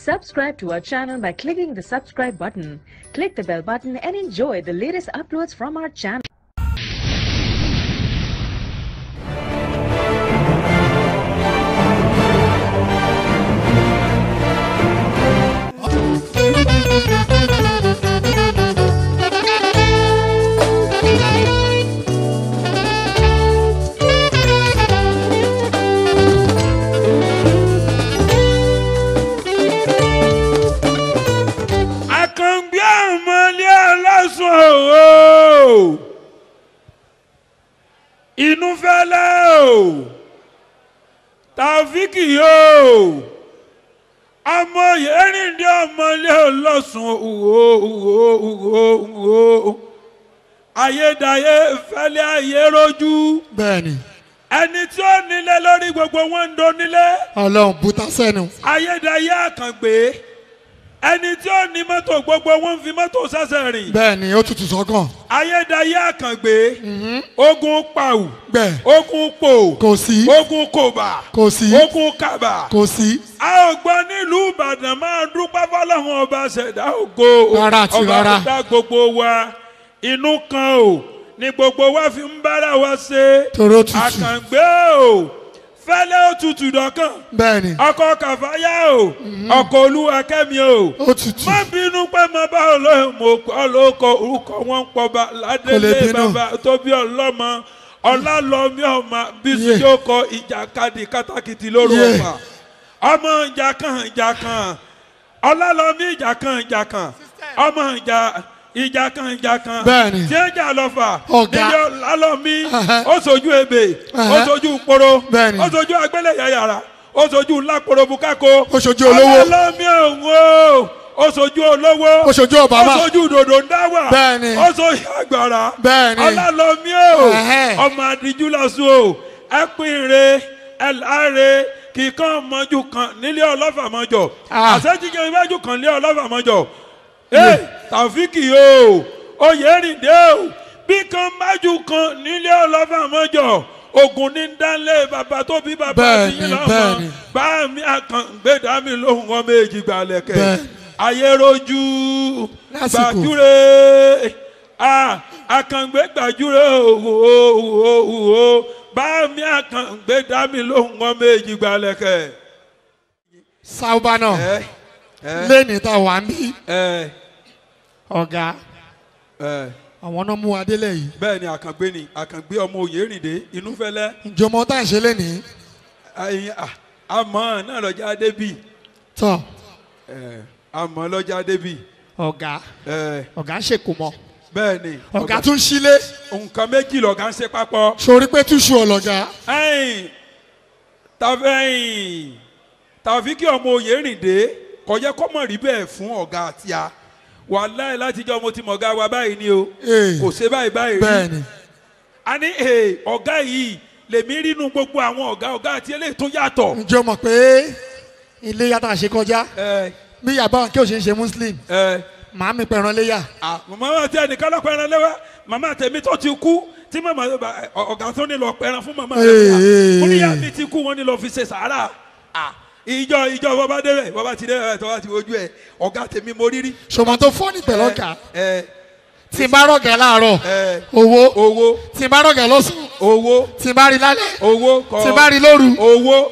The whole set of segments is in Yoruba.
Subscribe to our channel by clicking the subscribe button. Click the bell button and enjoy the latest uploads from our channel. Inú fẹ́lẹ́ o, Taofiki o, ọmọ Yerinde ọmọlé ọlọ́sùn òwò òwò òwò òwò, ayédáyé fẹ́lẹ́ ayé rojú. Bẹ́ẹ̀ni. Ẹni tí ó nílé lórí gbogbo wọn ń donílé. Ọlọ́run bùtá sẹ́nu. Ayédáyé Àkàngbé, ẹni tí ó ní mọ́tò gbogbo wọn ń fi mọ́tò sẹ́sẹ̀ rìn. Bẹ́ẹ̀ni, ó tutù sọ́kàn. Ayédáyé Àkàngbé, ogun pàù, bẹ́ẹ̀, ogun pò, kò sí, ogun kòbà, kò sí, ogun kàbà, kò sí. A ò gbọ́ nílùú Ìbàdàn máa dúpẹ́ fọlọ́run ọba ṣẹ̀dá ògo, ọba tó dá gbogbo wa, inú kan o ni gbogbo wa fi ń bára wa ṣe. Tòró tutù. Àkàngbé o, fẹ́lẹ́ ó tutù dọ́kàn. Bẹ́ẹ̀ni. Ọkọ Kàfáyà o, ọkọ Olúwakẹ́mi o. Ó tutù. Má bínú pé mo bá olóyè mo kọ́ lóko orúkọ wọn ń pọba ládélé bàbá tó bí ọlọ́mọ ọlálọ́mí ọmọ bísí yóò kọ ìjàkadì kátàkìtì lóru ọ̀fà. Ọmọ ìjà kan ìjà kan ọlálọ́mí ìjà kan ìjà kan ọmọ ìjà ìjà kan ìjà kan tí ń jà lọ́fà nílé ọlálọ́mí ó sojú ebè ó sojú poro ó sojú agbélẹ̀yà yàrá ó sojú ńláporo bukako ó sojú olówó ọlálọ́mí ọ̀hún o ó sojú olówó ó sojú Obama ó sojú dòdò ńdáwà ó sojú àgbàrá ọlálọ́mí o ọmọ àdìjú lọ́sùn o ẹ pín re ẹ láre kíkan mọ́jú kan nílé ọlọ́fà mọ́jọ àṣẹ́jíjẹ iwájú kan nílé ọlọ́fà mọ́jọ. Ee Taofiki o, Oyèrìndé o, bí kan májú kan nílé ọlọ́fà mọ́jọ, ogun ní dánlé bàbá tó bí bàbá tí yín lọ́mọ, bá mi Àkàngbé dá mi lóhùn ọmọ èjì gbalẹ̀kẹ̀, ayérojú gbàjúre, Àkàngbé gbàjúre òwò òwò òwò, bá mi Àkàngbé dá mi lóhùn ọmọ èjì gbalẹ̀kẹ̀. Sáúbà náà lẹ́ni tá a wà ń bí ọ̀gá àwọn náà mú adélẹ̀ yìí. Bẹ́ẹ̀ni Àkàngbé ni Àkàngbé ọmọ Oyèrìndé inú fẹ́lẹ́. Ǹjọ́ mọ tá à ń ṣe lẹ́ni. Àmọ́ náà lọ́jà débì. Tọ́. Àmọ́ lọ́jà débì. Ọ̀gá ọ̀gá ń ṣèkó mọ́. Bẹ́ẹ̀ni. Ọ̀gá tún sílé. Nǹkan méjì lọ̀gá ń ṣe papọ̀. Sori pé túṣu ọ̀lọ́gà. Taofiki ọmọ Oyèrìndé kò yẹ kó mọ̀ rí bẹ́ẹ̀ fún ọ̀gá àti a wàláhì látijọ́ mo ti mọ̀ ọ̀gá wa báyìí ni o kò ṣe báyìí báyìí rí a ní ọ̀gá yìí lèmi rínú gbogbo àwọn ọ̀gá ọ̀gá àti eléyìí tó yàtọ̀. Ǹjẹ́ o mọ̀ pé ilé yàtọ̀ àṣẹ kọjá bí yàbá kí o ṣe ń ṣe muslim màá mi pẹ̀ràn léyà. Màmá àti ẹnìkan lọ́pọ̀ ẹran léwá màmá tèmi tó ti kú tí màmá ọ̀gá tó ní lọ pẹ̀ràn fún màmá rẹ̀ mo ní yà mí ti kú wọn ní lọ fi ṣe sàárà ìjọ ìjọ bọba débẹ̀ bọba ti débẹ̀ tọba ti wojú ẹ ọ̀gá tèmi mo rírí. Ṣòmọ tó fọ́ ní pẹ̀lú ọ̀gá tí n bá rọ̀gà láàárọ̀ owó owó tí n bá rọ̀gà lọ́sàn owó tí n bá rí lálẹ́ owó tí n bá rí lóru owó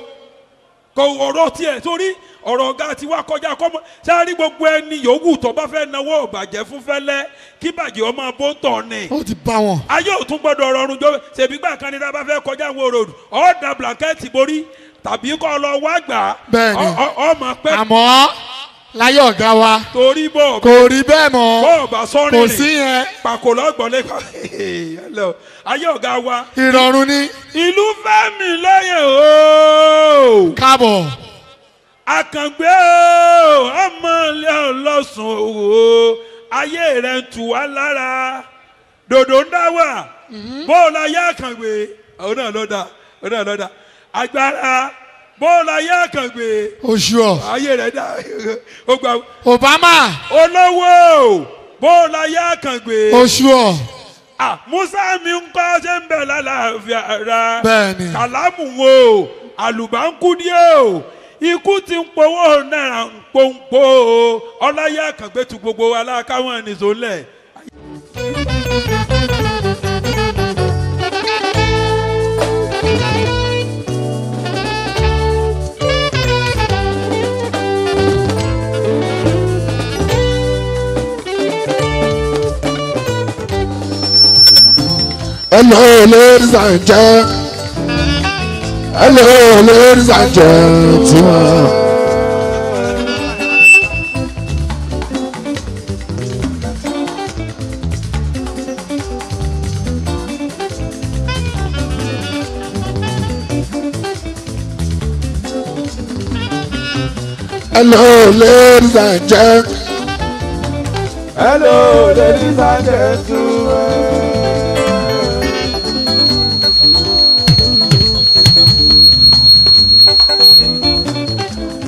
kò ọ̀rọ̀ tiẹ̀ torí ọ̀rọ̀ ọ̀gá ti wá kọjá kọ́mọ sáré gbogbo ẹni yòówù tó bá fẹ́ náwó ọ̀bàjẹ́ fún fẹ́lẹ́ kí bàjẹ́ ọmọ bóńtọ̀ ni. Ó ti bá wọn. Ayé ò tún gbọdọ̀ rọrùn jọ ṣèbí gbà kan ní tá a bá fẹ́ kọjá àwọn òròdù ọ̀ọ́dà blanketi borí tàbí kọ́ lọ wá gbà. Bẹ́ẹ̀ni ọmọ pẹ́. Àmọ́ láyé ọ̀gá wa torí bọ̀ kò rí bẹ́ẹ̀ mọ́ bọ́ọ̀ bá sọ́rin kò sí yẹn. Pàkó lọ́gbọ̀n lẹ́kọ̀ọ́ ayé ọ̀gá wa. Ìrọ̀rùn ni. Ìlú fẹ́mi lẹ́yìn o. Káàbọ̀. Àkàngbé o ọmọ ilé ọlọ́sùn o ayé rẹ̀ ń tù wá lára dòdò ń dá wà bóòlù ayé Àkàngbé òun náà ló dá òun náà ló dá agbára bóòlù ayé Àkàngbé oṣù ọ ayé rẹ̀ dá ó gba Obama olówó bóòlù ayé Àkàngbé oṣù ọ Musa mi ń kọ́ ṣe ń bẹ̀ lálàáfíà ra Bẹ́ẹ̀ni. Kàlámù o àlùbáńkú ni o. Ikú ti ń powó náírà ń pòǹpò ọláyé àkàngbé tu gbogbo aláàkáwọn nìṣó lẹ̀. Hello, ladies and gentlemen. Hello, ladies and gentlemen. Hello, ladies and gentlemen. Hello, ladies and gentlemen.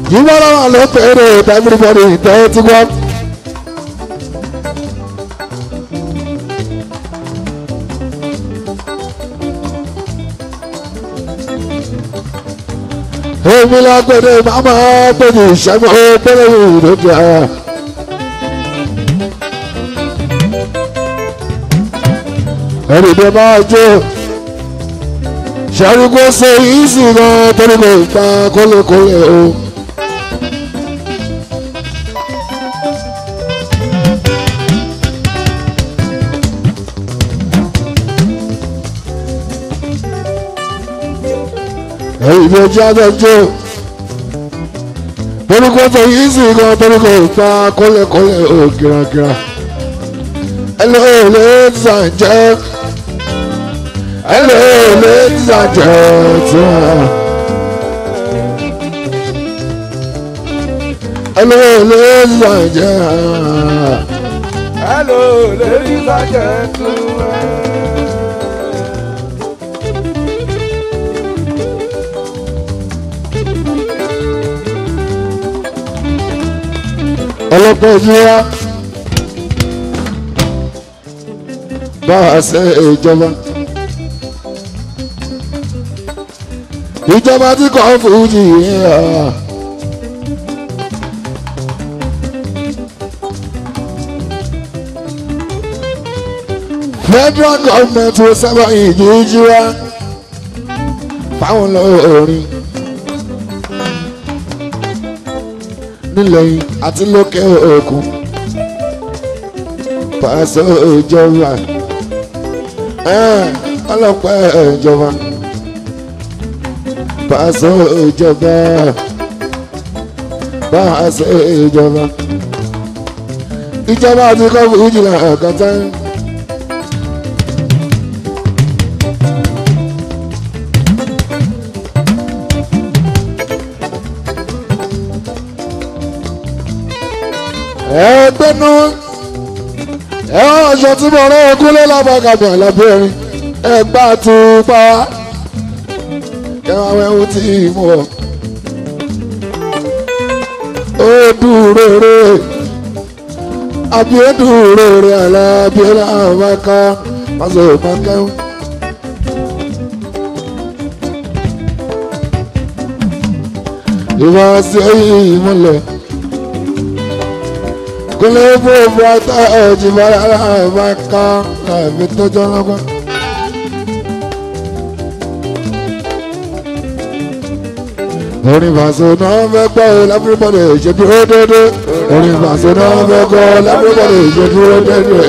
You wanna look at it, everybody, that's what. Hey, we like it, mama, baby, shame, oh, baby, yeah. Every day, my joe. Shall we go so easy, no, but go back, go, go, Ìbí jáde torúkọ tó yìí sì gan torúkọ ìpa kọ́lẹ̀kọ́lẹ̀ ò gíragíra. Hello ladies and gentlemen. Hello ladies and gentlemen. Hello ladies and gentlemen. Hello ladies and gentlemen. Ọlọ́pàá ìjọba bá a ṣe ìjọba ìjọba tí kò fújì yìí. Federal government wo sábà ìjì wá fáwọn lórí nílẹ̀ yìí àti lókè òkun pàṣẹ ìjọba ọlọ́pàá ìjọba pàṣẹ ìjọba pàṣẹ ìjọba ìjọba àti kọ́ọ̀fù ìjìnlẹ̀ ọ̀gá tán. Ẹgbẹ́nu ẹ aṣọ tí mo rán ogúnlé lábàgàbà lábẹ́rin ẹgbà tó pa ẹwà ẹwù tí mo wọ̀. Ó dúró rè àbí ó dúró rè alábí ọlọ́mọká pàṣẹ òmọkẹ́wò. Ìwà sí ìmúlẹ̀. Kúnlé fún ọ̀tá ẹ̀jì bára bá ká àbí tọ́jọ́ lọ́gbọ́n. Orin Paso náà fẹ́ gbọ́ everybody ṣe dúró dédé. Orin Paso náà fẹ́ gbọ́ everybody ṣe dúró dédé.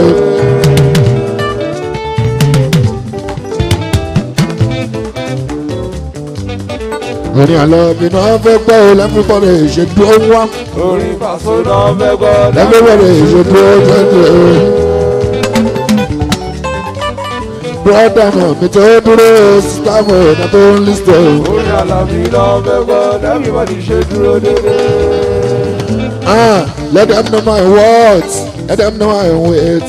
Orin Àlàbí náà fẹ́ gbọ́ everybody ṣe dúró wá. Orin Paso náà fẹ́ gbọ́ everybody ṣe dúró dédé. Brother náà mi tó dúró sísá mi náà tó ń lísè. Orin Àlàbí náà fẹ́ gbọ́ everybody ṣe dúró dédé. Let them know my words, let them know my ways.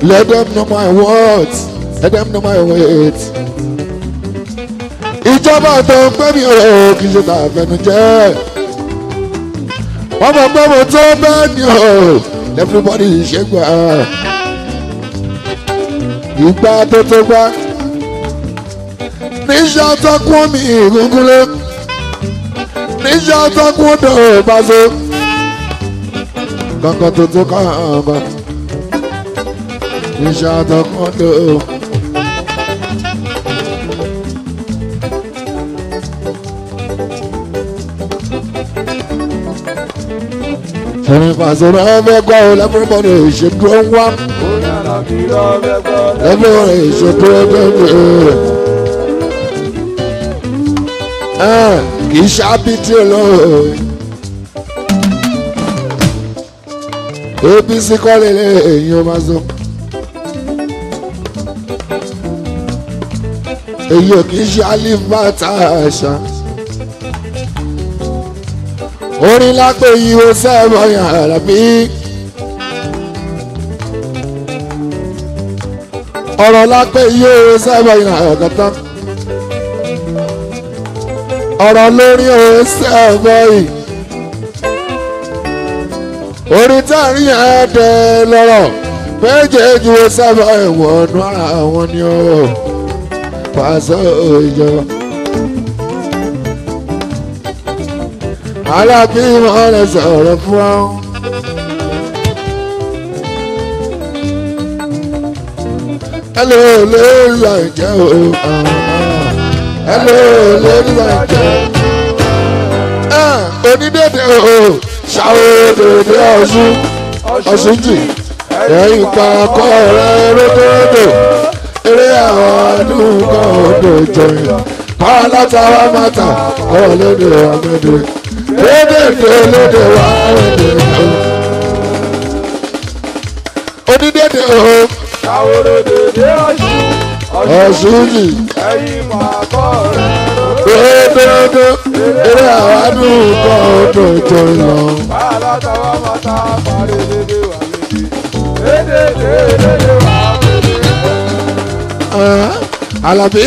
Let them know my words, let them know my weight. Ìjọba tó ń pẹ́ mi ò kì í ṣe tàfẹnujẹ́. Wọ́n mọ̀ pé mo tó bẹ́ẹ̀ ni o, everybody ṣe gbà. Ìgbà tó tó gbà. Níṣẹ́ tó kún mi ìgúngúnlé. Níṣẹ́ tó kún tó bá so. Kankan tó tó kàn. Níṣẹ́ tó kún tó. Ẹ̀rín Pasuma fẹ́ gbọ́ ọ everybody ṣe dúró ń wá. Everybody ṣe dúró dúró. Kì í ṣàbítì olóòó. APC kọ́lé èyí ó máa sọ. Èyí ò kì í ṣe alifata àṣà. Orin lápè yìí ó sẹ́wọ̀n yàrá bí. Ọ̀rọ̀ lápè yìí ó sẹ́wọ̀n yàrá kàtà. Ọ̀rọ̀ lórí ó sẹ́wọ̀n yìí. Orin táàrin ẹ̀ẹ́dẹ̀ lọ́rọ̀ méjèèjì ó sẹ́wọ̀n ẹ̀wọ̀n ọ̀nù ara wọn ni ó Paso ìjọba. Alábí wọn lè sọ̀rọ̀ fún ọ. Hello, ladies and gentlemen. Hello, ladies and gentlemen. Onídèdè o, ṣàwòdòdè Ọ̀ṣun, Ọ̀ṣun jì, ẹ̀yìn pàkọ́ rẹ̀ ródòdò, eré àwọn àdúgbò odò ìjọyìn, pàlátà wa mátà, ọ̀rọ̀ lédè wa mẹ́dẹ̀. Lédèdè lédè wa lédè o. Onídèdè o. Ṣàwòròdèdè Ọ̀ṣun. Ọ̀ṣun jì. Ẹ̀yin pàkọ́ rẹ̀ ródòdó. Eré àwọn àdúgbò odò ìjọyìn lọ. Pàlátà wa mátà, parí lédè wa lédè. Lédèdè lédè wa lédè. Àlàbí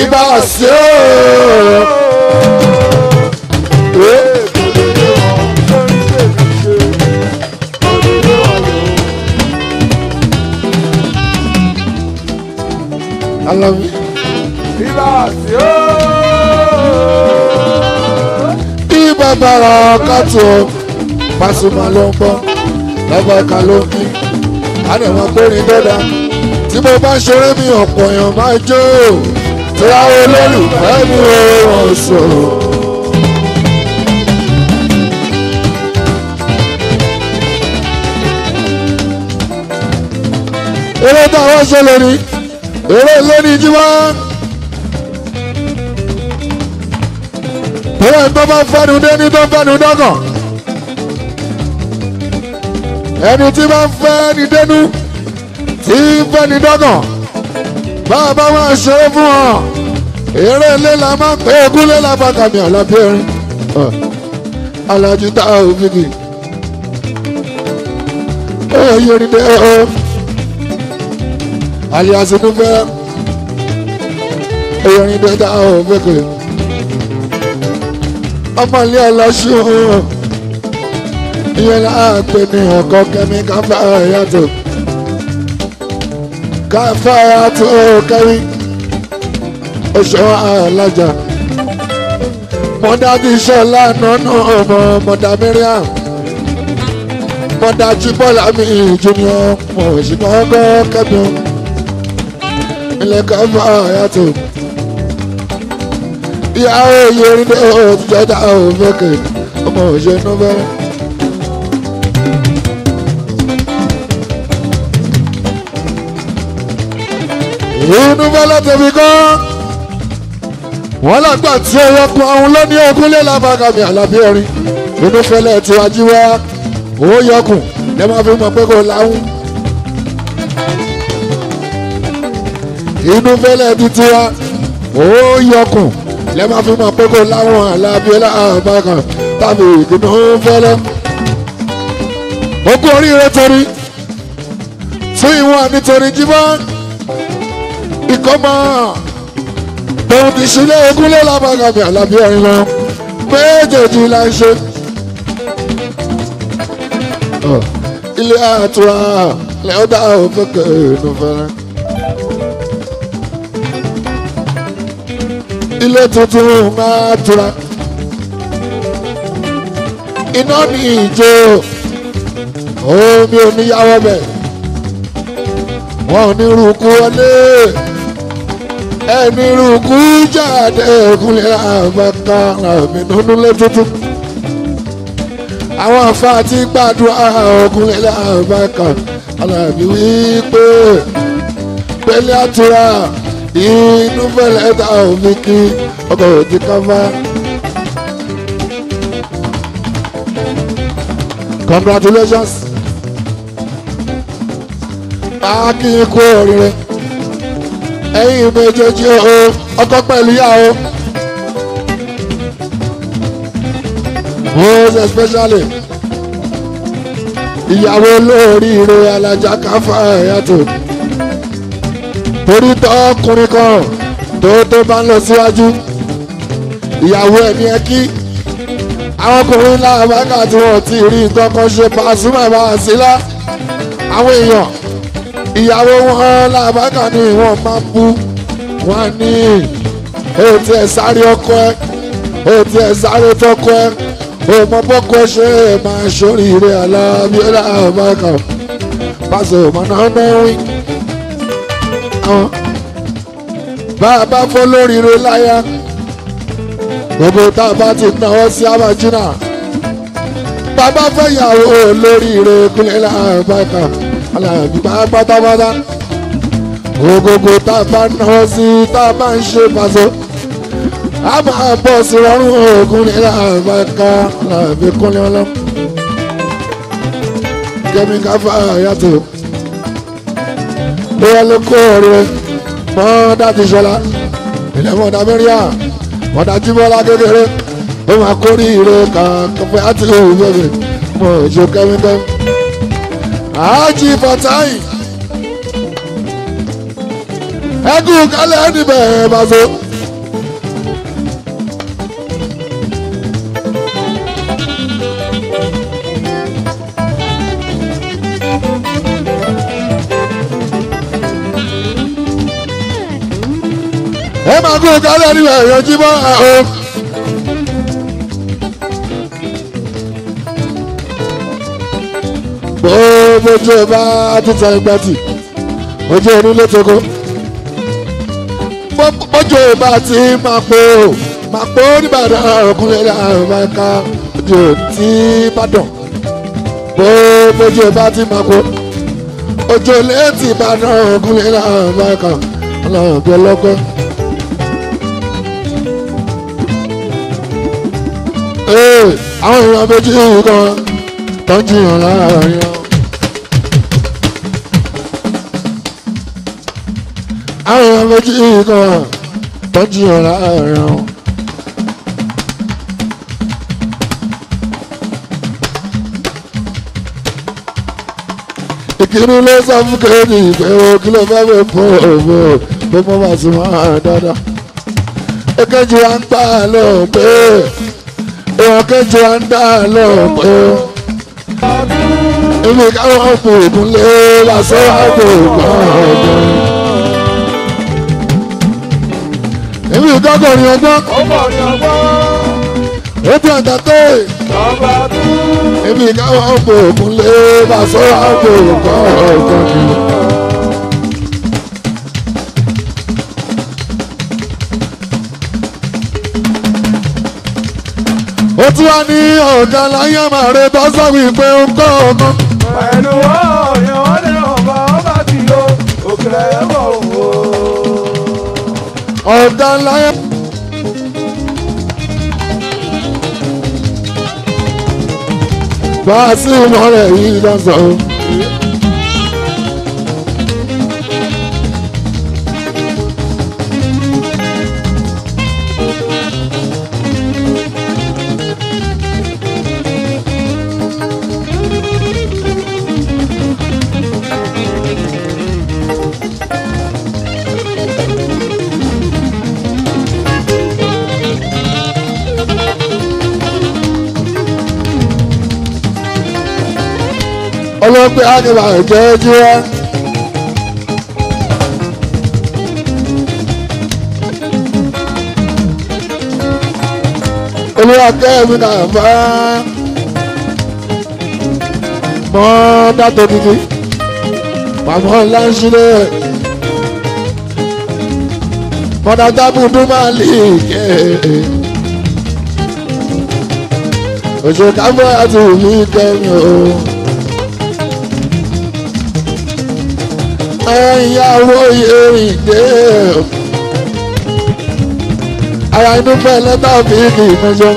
ibà sí o. Àlàbí. Ibà sí o. Ibà bàrà kàtó Pasuma ló ń bọ̀ lọ́bọ̀ ká ló ń kí. Àdàmọ̀ kórìn dọ́dà tí mo bá ṣeré mi ọ̀pọ̀ èèyàn máa jó tíra olólùfẹ́ mi ò wọ́n sọ. Eré táwọn ṣe lórí eré lórí jíwá. Bóyá tó bá fẹ́nu dé ní tó fẹ́nu dọ́gàn. Ẹni tí bá ń fẹ́ ni dénú tí ń fẹ́ ni dọ́gàn. Bá a bá máa ṣe é fún ọ. Eré ilé la máa ń pè é ogún lé la bá kàmì àlàbí erin. Alájú tá a ò fi kì. Ó yẹ ní dé o. Alias inú fẹ́. Ó yẹ ní dé tá a ò fi kì. Ọmọ ilé ọlọ́ṣun ìyẹn láàpẹ ní ọkọ kẹmí káfáyàtò káfáyàtò kẹmí oṣù alájà mọ̀dá ti ṣọlá nánú ọmọ mọ̀dá Mariam mọ̀dá jíbọ́lá mi junior mọ̀ òṣìkọ́kọ́ kẹ́mi ilẹ̀ káfáyàtò ìyàwó yorùbá òtítọ́ òfókè ọmọ òṣèlú bẹ́ẹ̀. Inú bọ́lá tẹ̀mí kan wọ́n lágbà tí ọwọ́ kun àwọn lóní ogúnlé lábàgàmì àlàbí orin inú fẹlẹ̀ tí wàá jí wá owó yọkùn lè máa fi mọ̀ pé kò láwùn. Inú fẹlẹ̀ ti tiwa owó yọkùn lè máa fi mọ̀ pé kò láwùn àlàbí lábàgàn tàbí ìdùnnú fẹlẹ̀. Ogún oríire torí 2 in Nítorí jíbọ́ ìkọ́mọ tóun ti ṣílẹ̀ ogúnlé lábàgàmì àlàbí ẹ̀rín lọ méjèèjì là ń ṣe. Ilé àtúrà lẹ́ọ̀dá òfókè inú fẹ́rẹ́. Ilé tuntun máa tura. Iná ní ìjó omi ò ní yáwọ́ bẹ̀. Wọ́n ò ní rúkú wọlé. Ẹni rúkú jáde kúnlẹ̀ àbáká làmì nínú ilé tuntun. Àwọn àfa ti gbàdúrà ọkùnrin làbákà alábí wípé pẹ̀lẹ́ àtúrà inú fẹlẹ ta òfin kí ọkọ òdì káfá. Congratulations akin kú oríire ẹ̀yin méjèèjì o ọkọ pẹ̀lú ìyá o. Most especially ìyàwó olóríire alájà Káfáyàtò torí tọkùnrin kan tó bá ń lọ síwájú ìyàwó ẹ̀ ní ẹ kí àwọn ọkùnrin láàbákà tí wọ́n ti rí nǹkan kan ṣe Pasuma bá a sílá àwọn èèyàn ìyàwó wọn láàbákà ni wọ́n máa ń bú wọn ní ètò ẹ̀ sáré ọkọ ẹ̀ ètò ẹ̀ sáré tọkọ ẹ̀ ọmọ bọ́kọ ṣe máa ṣoríire alábíọ́lá àbáka pàṣẹ ọmọ náà wí. Àwọn bá a bá fọ́ lóríire láyà gbogbo tá a bá ti náwó sí abájúnà bàbá fẹ́ yàwó lóríire kúnlẹ̀ láàbáka alábí bá pátápátá gbogbo tá a bá náwó sí tá a bá ń ṣe pàṣẹ a máa bọ̀ sí ọrùn ogun ní làbáká làbí kúnlẹ̀ ọlọ́ kẹ́mi Káfáyàtò bóyá ló kó ọ̀rẹ́ mọ́ dáàtì ṣọlá ilẹ̀ mọ́dà mẹ́ríà mọ́dà jíbọ́lá kékeré ó máa kórè ire kàkàfẹ́ àti òwú bẹ̀rẹ̀ mọ́ èso kẹ́míkẹ́mí. Àájì Fatai ẹkùn kálẹ̀ níbẹ̀ bàṣọ. Ẹ máa kú kálẹ̀ níbẹ̀ yọjú mọ́ ẹ o. Bó ojú ẹ bá títa ẹgbẹ́ tì ojú onílé tókó. Bójú ẹ bá ti máa po máa po nígbàdàn ọkùnrin láàrín ká ojú tí bá dàn. Bójú ẹ bá ti máa po ojú létí bá dàn ọkùnrin láàrín ká ọlọ́run bí ọlọ́gbọ́n. Àwọn èèyàn méjì kan tó ń jiyàn láàrin wọn. Àwọn èèyàn méjì kan tó ń jiyàn láàrin wọn. Ìkíní ló sọ fún kéèdì pé o kí ló fẹ́ fẹ́ fún òun pé mo máa sùn máa dáadáa. Èkejì wa ń gbà lọ pé èèyàn kejì wa ń dá lọ pé ibi káwọn kò kúnlé lásán wà kò gbọ́ ọ̀gbọ́n. Ibi ìkọ́kọ̀rin ọgbọ́n ó ti àgbà tó ibi káwọn kò kúnlé lásán wà kò gbọ́ ọ̀gbọ́n ni. Ó tún wá ní ọ̀gá láyé máa rẹ bá sọ wípé ó ń kọ́ ọmọ. Pẹ̀lú ọ̀yàn wọn ní ọba ọba tí ó òkèlè bọ̀ wò. Ọ̀gá láyé. Bá a sí ìmọ̀ rẹ̀ yìí lọ́sàn-án. Gbé àgbà jẹ́jú wá. Olúwa kẹ́mi kà fà á. Mọ́ dátò dídí. Màmá ńlá ń sílẹ̀. Mọ́dà tábùdú máa lè kẹ́. Òṣèkà fẹ́ àti ìlú kẹ́mi o. Ìyàwó ìrìndé ara inú fẹ́ lẹ́tà fíìkì mẹ́jọ.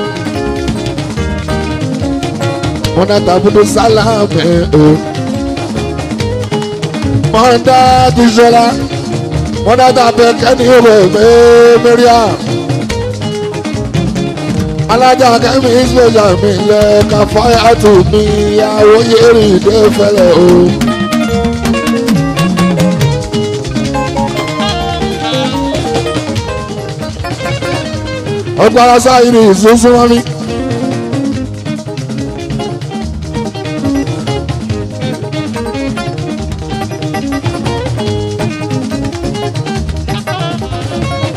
Mọ́nà tàbùdù sálámù o. Mọ́nà tìṣọ́lá mọ́nà tàbẹ̀ kẹ́ni ìwé mẹ́ríà. Alájà kẹ́mi ìṣẹ̀jà mi lẹ́ káfáyà tù mí ìyàwó ìrìndé fẹ́lẹ̀ o. Ọgbàrá sáyìrì ìsúnsún wọn mi.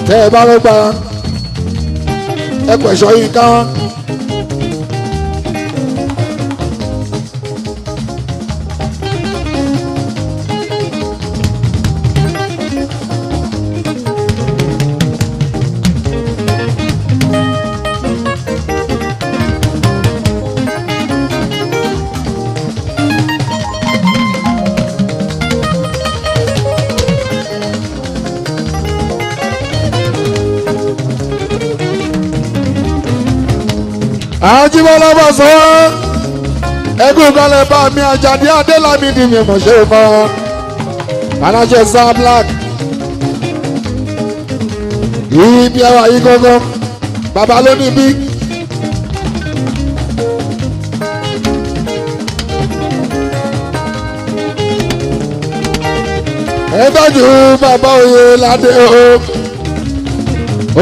Tẹ́ ẹ bá ló gbára ẹ pẹ̀sọ́ yìí ká wọn. Àjíbọ́lá bá sọ ẹkún kalẹ̀ bá mi Àjàdí Adélámídì mi mọ̀ ṣe mọ́ aláṣẹ Sir Black ibi ẹwà yìí gángan bàbá ló ní bí. Ẹ tọ́jú bàbá oyè ládé o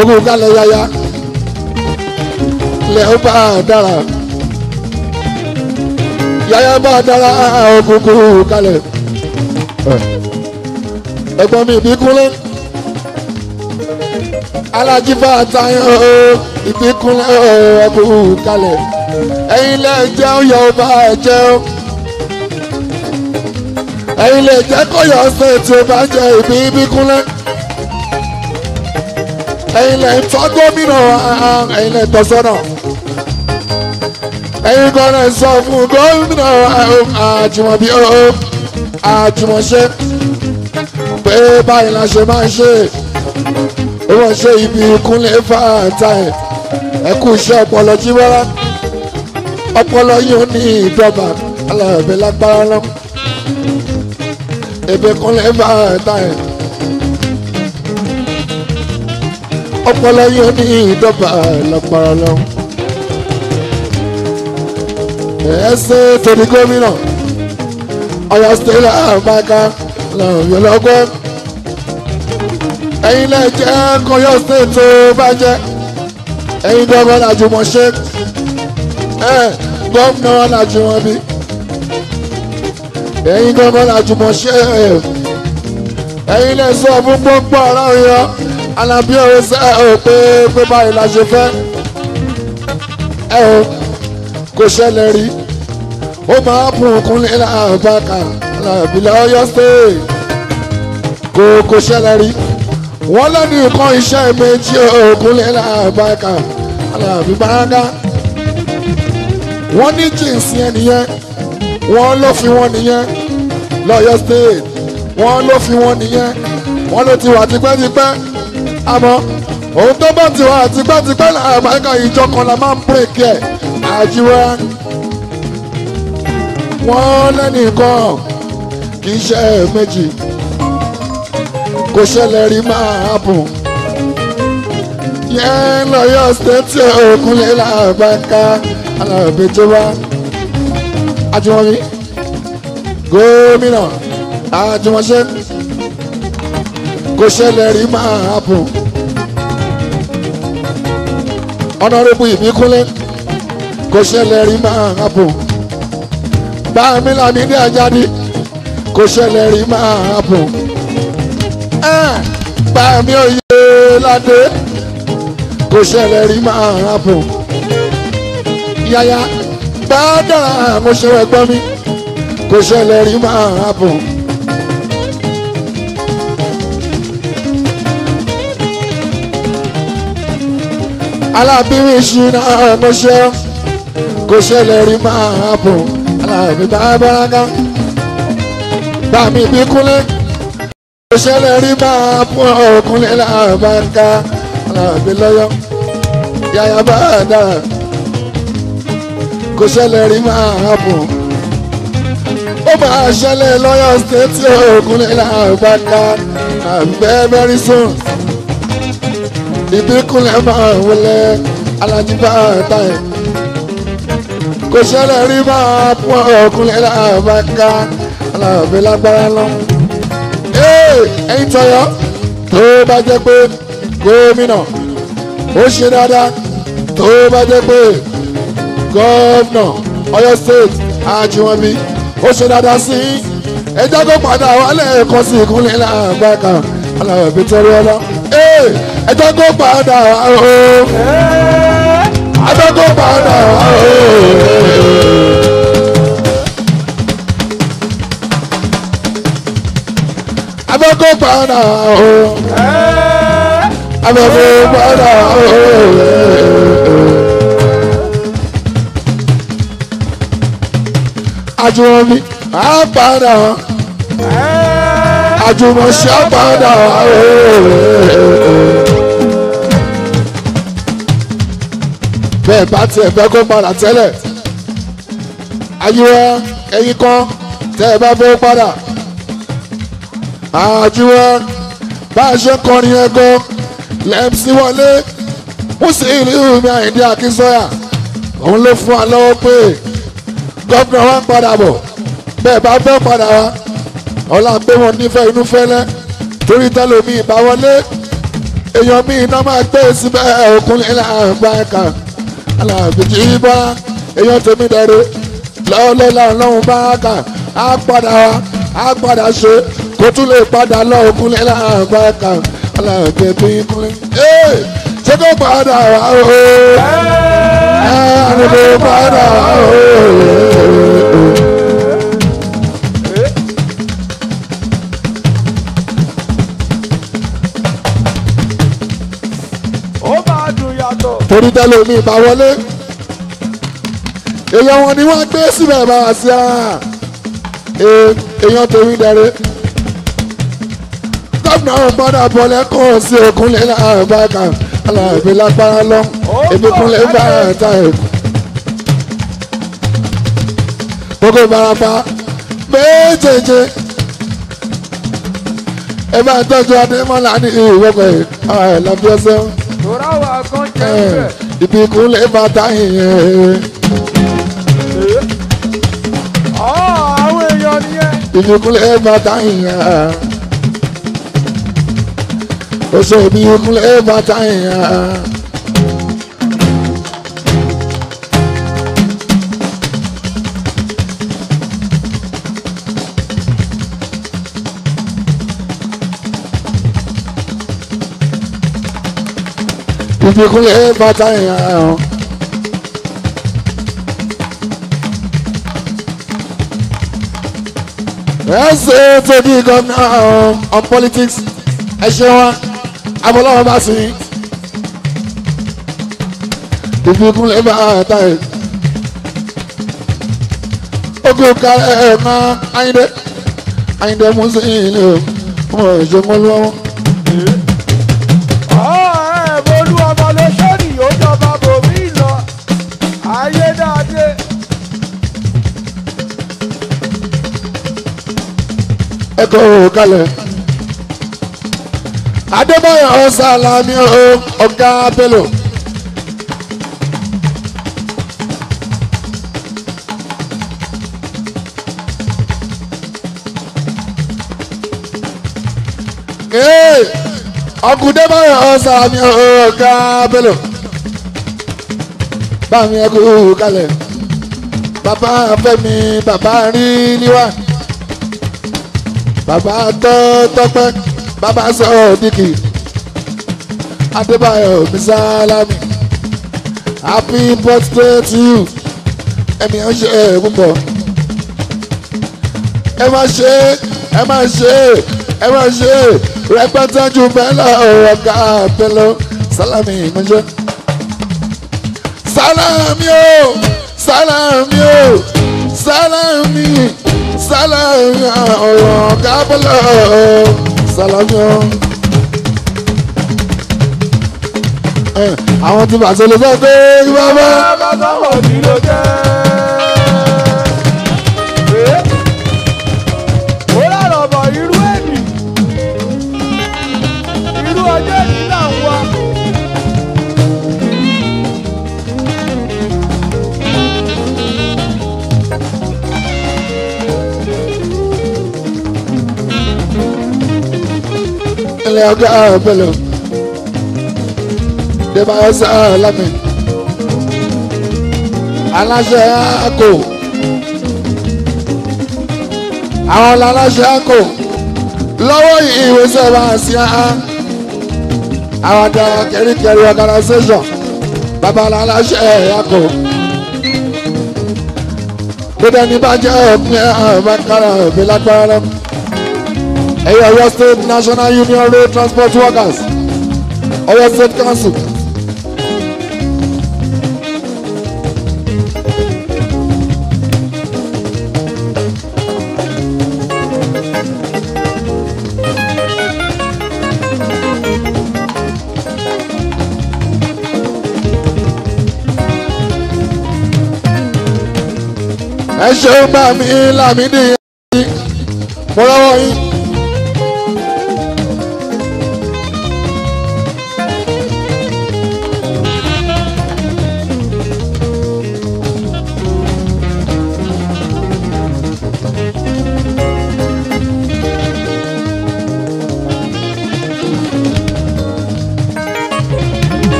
ogun kalẹ̀ yaya lẹ ó bá dára yàyà bá dára òkùnkùn kalẹ̀ ẹ̀gbọ́n mi Ìbíkúnlé alájífà tayọ Ìbíkúnlé òkùnkùn kalẹ̀ ẹ̀yin lẹ jẹun yọ bá jẹun ẹ̀yin lẹ jẹ kọyọ ọsẹ tí o bá jẹ Ìbíkúnlé ẹ̀yin lẹ ń tọ́ gómìnà ẹ̀yin lẹ tọ́ sọ́nà. Ẹ̀yin kan náà sọ fún gómìnà Àjùmọ̀bí Àjùmọ̀ṣe pé báyìí la ṣe máa ń ṣe ó wọ́n ṣe ibi Kúnlé fàtà ẹ̀ ẹ kú iṣẹ́ ọpọlọ jíwọ́lá ọpọlọ yìí ó ní ìdọ́gba alábẹ́ lágbára lọ ebi Kúnlé fàtà ẹ̀ ọpọlọ yìí ó ní ìdọ́gba lágbára lọ. Ẹsẹ̀ torí gómìnà Ọ̀yọ́ state àbáká lọ́yọ̀ lọ́gbọ́n ẹ̀yin lẹ jẹ́ kọ́yọ́ state tó bá jẹ́ ẹ̀yin gbọ́ngàn làjùmọ̀ṣe gómìnà làjùmọ̀bí ẹ̀yin gbọ́ngàn làjùmọ̀ṣe ẹ̀yin lẹ sọ fún gbogbo ọ̀rọ̀ yọ Alábí òwe sẹ́ ò pé pé báyìí la ṣe fẹ́ ẹ o kò ṣẹlẹ̀ rí ó máa bùn Kúnlé làbàkà Alábí lọ́yọ́ state kò ṣẹlẹ̀ rí wọ́n lẹ́nu nǹkan iṣẹ́ méjì Kúnlé làbàkà Alábí bàrágà wọ́n ní jíǹsì yẹn nìyẹn wọ́n ló fi wọ́n nìyẹn lọ́yọ́ state wọ́n ló fi wọ́n nìyẹn wọ́n ló ti wà tipẹ́tipẹ́ àmọ́ òun tó bá ti wà tipẹ́tipẹ́ làbàkà ìjọ kan la máa ń bírèkì ẹ̀ àjíwá wọ́n lẹ́nìkan kì í ṣe méjì kò ṣẹlẹ̀ rí máa bùn yẹn lọ́yọ̀ stéètì Òkúnlé làbáká alábẹ́jọba Àjùmọ̀bí gómìnà Àjùmọ̀ṣe kò ṣẹlẹ̀ rí máa bùn ọ̀nàrẹ́bù Ìbíkúnlé kò ṣẹlẹ̀ rí máa bùn Bámi Lámídì Àjàdí kò ṣẹlẹ̀ rí máa bùn. Bámi Oyèládé kò ṣẹlẹ̀ rí máa bùn. Yàyà bá dára mo ṣe ẹgbọ́n mi kò ṣẹlẹ̀ rí máa bùn. Alábíwí ṣìnà mo ṣe kò ṣẹlẹ̀ rí máa bùn. Alábí bá báraká bàmí bí kúnlẹ̀ kò ṣẹlẹ̀ rí máa bùn ọkùnrin làbáńká alábí lọ́yọ́ yàyà bá dára kò ṣẹlẹ̀ rí máa bùn. Ó máa ṣẹlẹ̀ lọ́yọ̀ stéètì ọkùnrin làbáńká àbẹ́ very soon. Ìbíkúnlẹ̀ máa wọlé alájí bá táyẹ̀. Kò ṣẹlẹ̀ rí máa fún ọkùnrin làbáńká alábẹ́ lágbára lọ. Ẹ̀yin tọyọ tó bá jẹ́ pé gómìnà ó ṣe dáadáa tó bá jẹ́ pé gómìnà Ọ̀yọ́ state Ajímọ̀bí ó ṣe dáadáa sí i ẹ jẹ́ kó padà wálé ẹ̀kọ́ sí ìkúnlẹ̀ làbáńká alábẹ́ tọrọ ọlọ. Ẹ jẹ́ kó padà wá o. Ẹ jẹ́ kó padà wá o. Ẹ jẹ́ kó padà wá o. Ẹ jẹ́ kó padà wá o. Àjùmọ̀bí á padà wá. Àjùmọ̀ṣe á padà wá o. Bẹ́ẹ̀ bá tiẹ̀ fẹ́ kó padà tẹ́lẹ̀ ayíwá ẹ̀yin kan tẹ́ ẹ bá fẹ́ padà àjùwá bá a ṣe kọrin ẹ̀gọ́ lẹ́mísí wọlé Musiliu mi Àyìndé Akínsọ́yà òun ló fún wa lọ́wọ́ pé gómìnà wa ń padà bọ̀ bẹ́ẹ̀ bá fẹ́ padà wá ọ̀la pé wọn nífẹ̀ẹ́ inú fẹ́lẹ́ torí tẹ́lómi ìbá wọlé èèyàn mi iná máa gbé síbẹ̀ òkúnlẹ̀ láàgbá ẹ̀ka alábìjì bá èèyàn tèmi dẹ̀rẹ̀ lọ́lọ́lá ọlọ́run bá kà á padà wá á padà ṣe kó tún lè padà lọ òkúnlẹ̀ láàgbá ẹ̀ka alábìjì kúnlẹ̀. Ṣé kó padà wá o? Ẹ kó padà wá o. Torí tẹ́lẹ̀ omi ìbá wọlé èèyàn wọn ni wọ́n gbé síbẹ̀ bá wá sí ara èèyàn torí dẹrẹ́ gómìnà gbọ́dọ̀ bọ̀ lẹ́kọ̀ọ́ sí òkúnlẹ̀ láàbàkà aláàbí lágbára lọ èmi kúnlẹ̀ bá ẹ̀ta ẹ̀ gbogbo ìbarapá méjèèjì ẹ bá tọ́jú Adémọ́lá ní ìwọ́pẹ̀ ẹ̀ lọ́bíọ́sẹ́ ibi kúnlẹ̀ bàtà yẹn. Àwọn èèyàn nìyẹn. Ibi kúnlẹ̀ bàtà yẹn. Oṣù ibi kúnlẹ̀ bàtà yẹn. Ibi kúnlẹ̀ bàtà yẹn. Ẹ ṣe tó di gómìnà on politics ẹ ṣe wọn abọ́lọ́wọ́ bá sí. Ibi kúnlẹ̀ bàtà yẹn. Ogun kárẹ̀ ẹ̀ máa Àyìndé Àyìndé Musiliu ọmọ ìṣègùn lọ́wọ́. Ẹ̀kọ́ kalẹ̀ Adébáyọ̀ Ọ̀sálàmí ọ̀gá Bello. Ọkùnrin Adébáyọ̀ Ọ̀sálàmí ọ̀gá Bello. Bámi ẹ̀kọ́ kalẹ̀. Bàbá Fẹ́mi bàbá Ríliwá bàbá Tọ́pẹ́ bàbá Sọ̀díkì Adébáyọ̀ Mísálámì happy birthday to you. Ẹ̀mí ẹ̀ ń ṣe púpọ̀. Ẹ má ṣe ẹ má ṣe ẹ má ṣe rẹpẹtẹ jù bẹ́ẹ̀ lọ ọ̀gá Bello Sálámì ìmúṣẹ́. Sálámì o Sálámì o Sálámì Sálámì ọ̀gá Bello Sálámì o. Àwọn tí bàtí lè sọ pé bàbá. Bàbá sọ̀rọ̀ kí ló jẹ́? Ó lọ́rọ̀ bọ̀ irú èdè, irú ọjọ́ èdè là ń wá. Ilé ọ̀gá Bello Débáyọ̀ Sálámì aláṣẹ àkó àwọn aláṣẹ àkó lọ́wọ́ ìwé sẹ́wà sí á àwọn àdá kẹríkẹrí organisation bàbá aláṣẹ àkó gbọdọ̀ ní bàjẹ́ òpin àbákára òbí lágbára lọ. Ẹ̀yọ́ Ọ̀yọ́ State National Union Road Transport Workers Ọ̀yọ́ State Council. Ẹ ṣeun bá mi Lámídì mo rọ́wọ́ yín.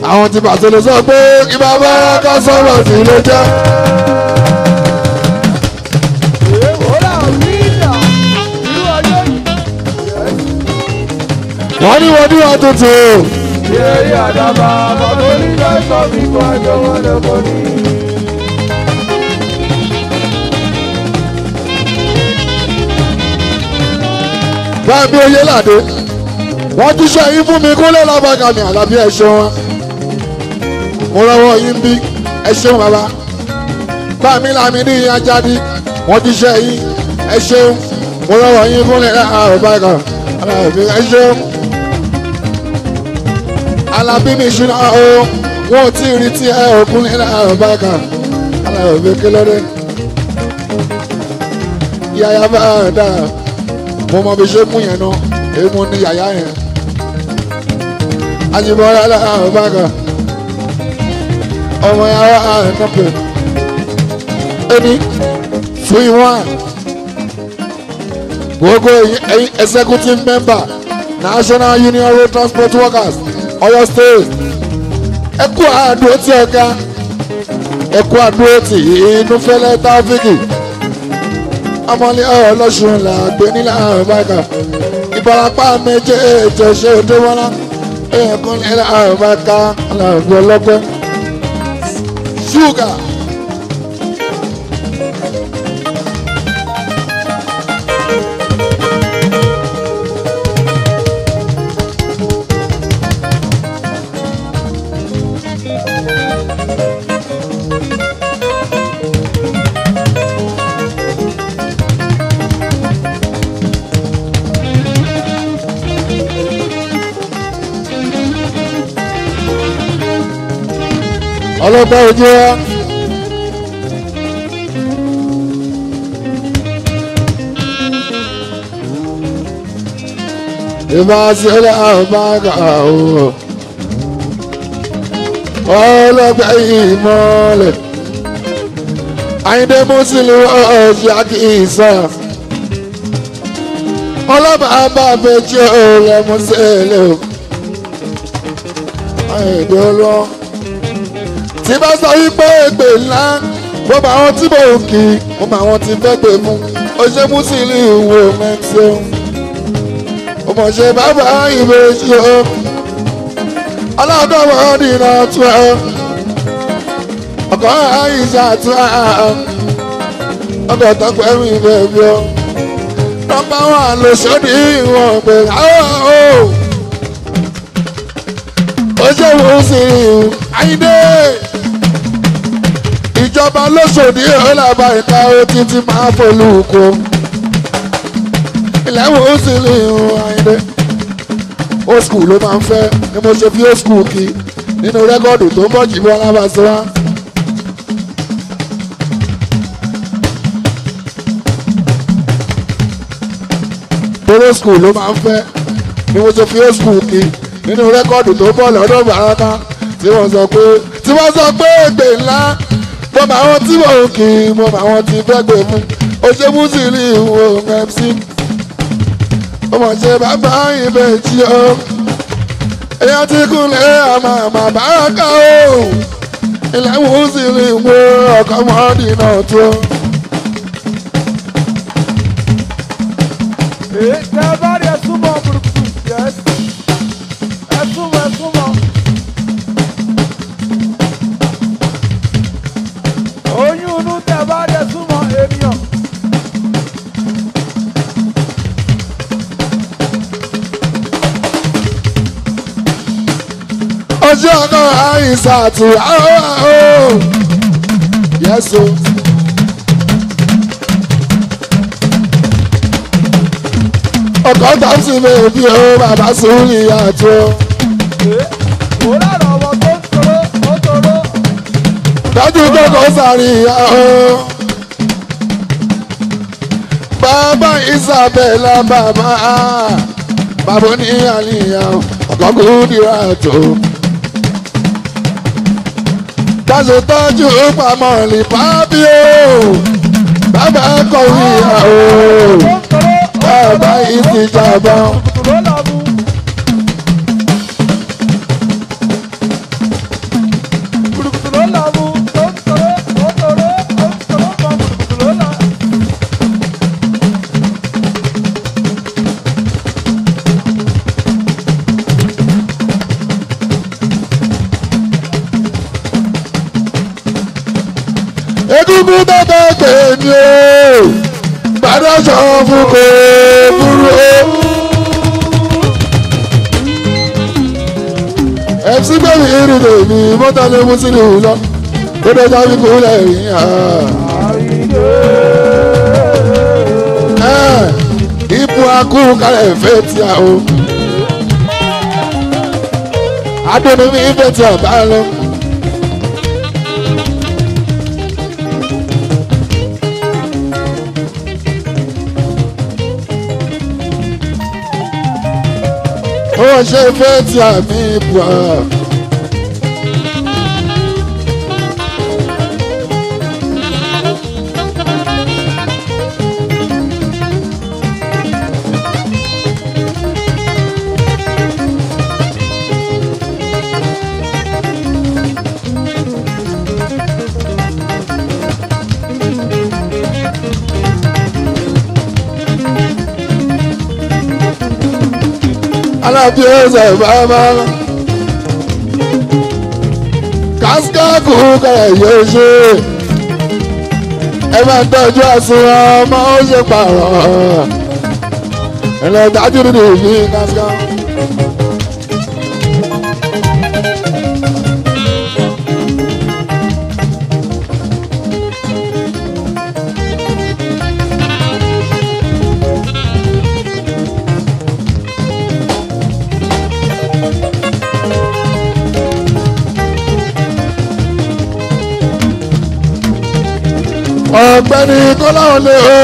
Àwọn tí bàtò lè sọ pé kí bàbá ká sọ̀rọ̀ sí ló jẹ́. Wọ́n ní wọ́n ní wọ́n tuntun. Ìrírí àdàbà bàbá onígbà sọ mi kó àjọ wọn lọ́kọ̀ ní. Báàmí Oyèládé, wọ́n jíṣẹ́ yín fún mi kúnlẹ̀ lábàgàmì àlàbí ẹ̀ ṣeun wọn. Mo rọwọ́ yín bí ẹ ṣeun bàbá. Báàmí Lámídì Ajádi, wọ́n jíṣẹ́ yín ẹ ṣeun. Mo rọwọ́ yín kúnlẹ̀ lábàgàmì àlàbí ẹ ṣeun. Alábí mi ṣúná o, wọn ò tí ì rí tí ẹ ò kúnlẹ̀ lábàgàmì àlàbí kílódé. Yàyà bá a dáa, mo mọ bí ṣe mú yẹn náà, èmi ní yàyà yẹn. Àjìbọ̀rẹ́ aláàbàgà ọmọ yàrá ànàpẹ̀ ẹni 2-1 gbogbo ẹ̀yin executive member National Union Road Transport Workers Ọ̀yọ́ State, ẹ kú àdúró tí ọ̀gá, ẹ kú àdúró tí inú fẹ́lẹ́ Táfíkì ọmọlé ọlọ́sùn là gbé nílẹ̀ àbáka Ìbàràpá méjèèjì ṣe òdewọ́lá ẹ̀ẹ̀kan nílẹ̀ àbáka làbí ọlọ́pẹ́ ṣúgà. Ọlọ́pàá ojú wa. Ìbá sílẹ̀ àbága o. Ọlọ́pàá ìmọ̀lẹ̀. Àyìndé Musiliu ọ̀ṣẹ́ àkìsà. Ọlọ́bàá bá fẹ́ ọ̀rẹ́ Musiliu. Àyìndé olúwa. Tí bá sọ wípé ègbè ńlá, mo mọ àwọn tí mò ń kí, mo mọ àwọn tí fẹ́ gbé mú. Ó ṣe Musiliu wo mẹ́tí o. Ó mọ̀ ṣe bàbá ìbejì o. Ọlọ́dọ̀wọ́ nínú tún ẹ. Ọkọ̀ àìsà tún ẹ. Ọkọ̀ tọpẹ́ mi bẹ̀bí o. Nọ́mbà wà ló ṣòdì ìwọ̀n pé áwọ̀ o. Ó ṣe Musiliu Àyìndé. Ìjọba lóṣòdì ọlọ́ba ìka ó títí máa folúkọ. Ilẹ̀ Musiliu Àyìndé. Old school ló máa ń fẹ́ ni mo ṣe fi old school kí nínú rẹ́kọ̀dù tó ń bọ̀ jù bọ́ lábàṣọ wá. Old school ló máa ń fẹ́ ni mo ṣe fi old school kí nínú rẹ́kọ̀dù tó ń bọ̀ lọ́dọ̀ Bàrákà tí wọ́n sọ pé tí wọ́n sọ pé ègbè ńlá mo mọ àwọn tí mò ń kí mo mọ àwọn tí fẹ́ gbé mú o ṣe Musiliu MC ó mọ̀ ṣe bàbá ìbejì o èèyàn ti kúnlẹ̀ àmà àmà bàrákà o ilẹ̀ Musiliu ọkọ̀ mọ́ọ́dì náà tó. Tẹ bá rí ẹsùnmọ̀ burúkutu yes ẹsùnmọ̀ ẹsùnmọ̀. Oyún inú tẹ bá rí ẹsùnmọ̀ ènìyàn. Ojú ọkọ̀ àìsàn àti àwọ̀ yẹ́sù. Ọkọ̀ tàbí bèbí o bàbá sùúrì àti o. Kò lára ọmọ tó ń toró ó toró. Dájú kókó sàríyá o. Bàbá Isabella bàbá bàbá ní àlìyá ọkọ̀ kúndìrà tó. Dáṣe tọ́jú pamọ́ lè pàbí o. Bàbá kọ̀wé o. Bàbá ìsìjàbá. Burúkutu ló lọ mú. Burúkutu ló lọ mú. Ó ń toró ó toró ó ń toró mọ burúkutu ló lọ. Egungun bàbá pè mí o. Bàdá sọ fún kò burú o. MC gbẹ̀mí ìrìnà mi mọ́tà ló mú sínú lọ. Ó dọ́jà fi kú lẹ́yìn hàn. Ipò akú kalẹ̀ fẹ́ tí a o. Adóni mi fẹ́ tí a bá lọ. Ó ṣe fẹ́ tí a mi bù á. Alábí ọ̀sẹ̀ bàbá. Kásíkà kú kẹrẹ yóò ṣe. Ẹ máa tọ́jú àsùnwọ̀n ọmọ ó ṣe pààrọ̀. Ẹ̀rọ ìdájú nínú ìlú kásíkà. Ọ̀gbẹ́ni Kọ́láwọlé o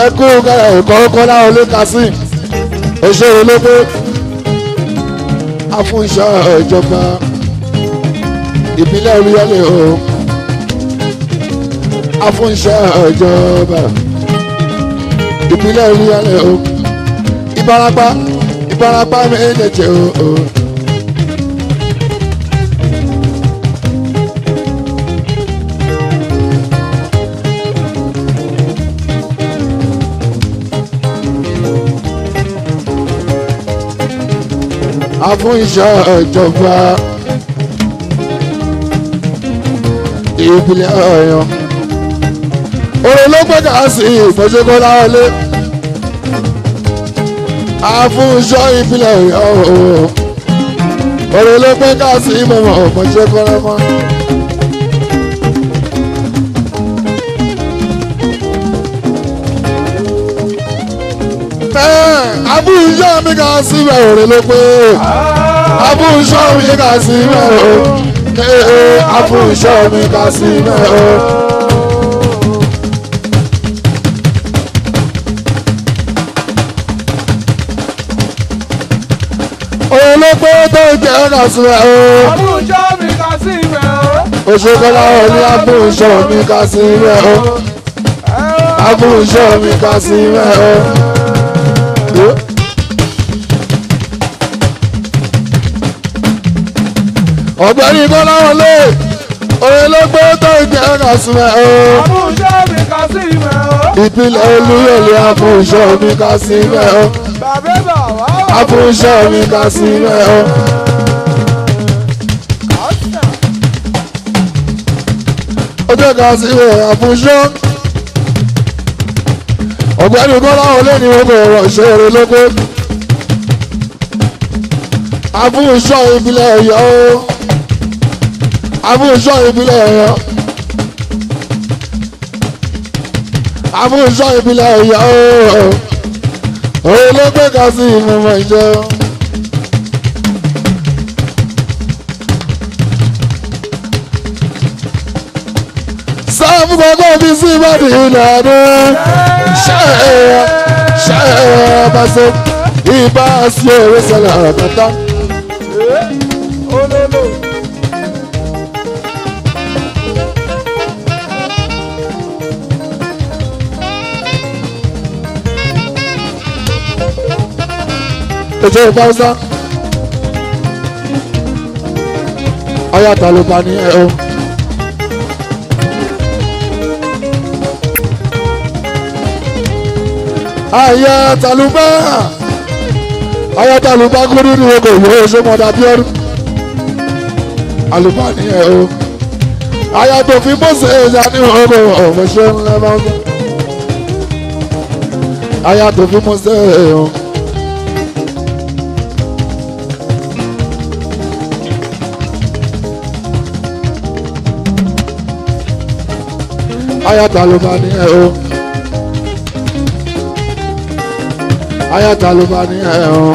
ẹkú ẹ̀kọ́ Kọ́láwọlé Kazeem òṣèré lóko afúnṣọ́ ìjọba ìbílẹ̀ Olúyọ̀lé o Afúnṣẹ́ ìjọba ìpínlẹ̀ Olúyọ̀lé o. Ìbarapá Ìbarapá méjèèjì o. Afúnṣẹ́ ìjọba ìpínlẹ̀ Ọ̀yọ́. Òun ló gbọ́dọ̀ sí ìfọ̀ṣẹ́kọ́ láwọlé. Afúnṣọ́ ìpínlẹ̀ Ọ̀yọ́. Òun ló gbọ́dọ̀ sí ìmọ̀mọ̀ ìfọ̀ṣẹ́kọ́ lọ́mọ. Afúnṣọ́ mi kà sí ibẹ̀ òun ló pé. Afúnṣọ́ mi kà sí ibẹ̀ òun. Afúnṣọ́ mi kà sí ibẹ̀ òun. Olóògbé tó jẹ́ kàṣíwẹ̀ o. Àbújá mi kà sí ibẹ̀ o. Òṣèkọ́lá òní àbúṣọ mi kà sí ibẹ̀ o. Àbúṣọ mi kà sí ibẹ̀ o. Ọ̀gbẹ́ni Bọ́lá wọlé olóògbé tó jẹ́ kàṣíwẹ̀ o. Àbújá mi kà sí ibẹ̀ o. Ìpínlẹ̀ Olúyọ̀lé àbúṣọ mi kà sí ibẹ̀ o. Bàbá bàbá. Afúnṣọ́ mi kà sí ibẹ̀ o. Ọjọ́ kà sí ibẹ̀ àfúnṣọ́. Ọ̀gbẹ́ni Bọ́lá wọlé ni wọ́n bọ̀rọ̀ ṣeré lóko. Afúnṣọ́ ìbílẹ̀ Ọ̀yọ́ o. Afúnṣọ́ ìbílẹ̀ Ọ̀yọ́. Afúnṣọ́ ìbílẹ̀ Ọ̀yọ́ o. Olóògbé kan sí ìmọ̀mọ̀ ìjọ. Sáàmù gbọ́dọ̀ fi sí ìbàdí ìlànà ṣe ṣe bàṣẹ ìbá sí òwe sẹlẹ̀ ọ̀tọ̀tọ̀. Ètò ìfọwọ́sá ayáta ló bá ní ẹ o. Ayáta ló bá ayáta ló bá kúrú ní oko ìwé oṣù mọ́dà bíọ́rù àlùbá ní ẹ o. Ayáta òfin mọ́sẹ̀ ẹ̀yà ní oko ọ̀fọ̀ṣẹ́ ńlá bá ń sọ. Ayáta òfin mọ́sẹ̀ ẹ̀yà. Ayáta ló bá ní ẹ o. Ayáta ló bá ní ẹ o.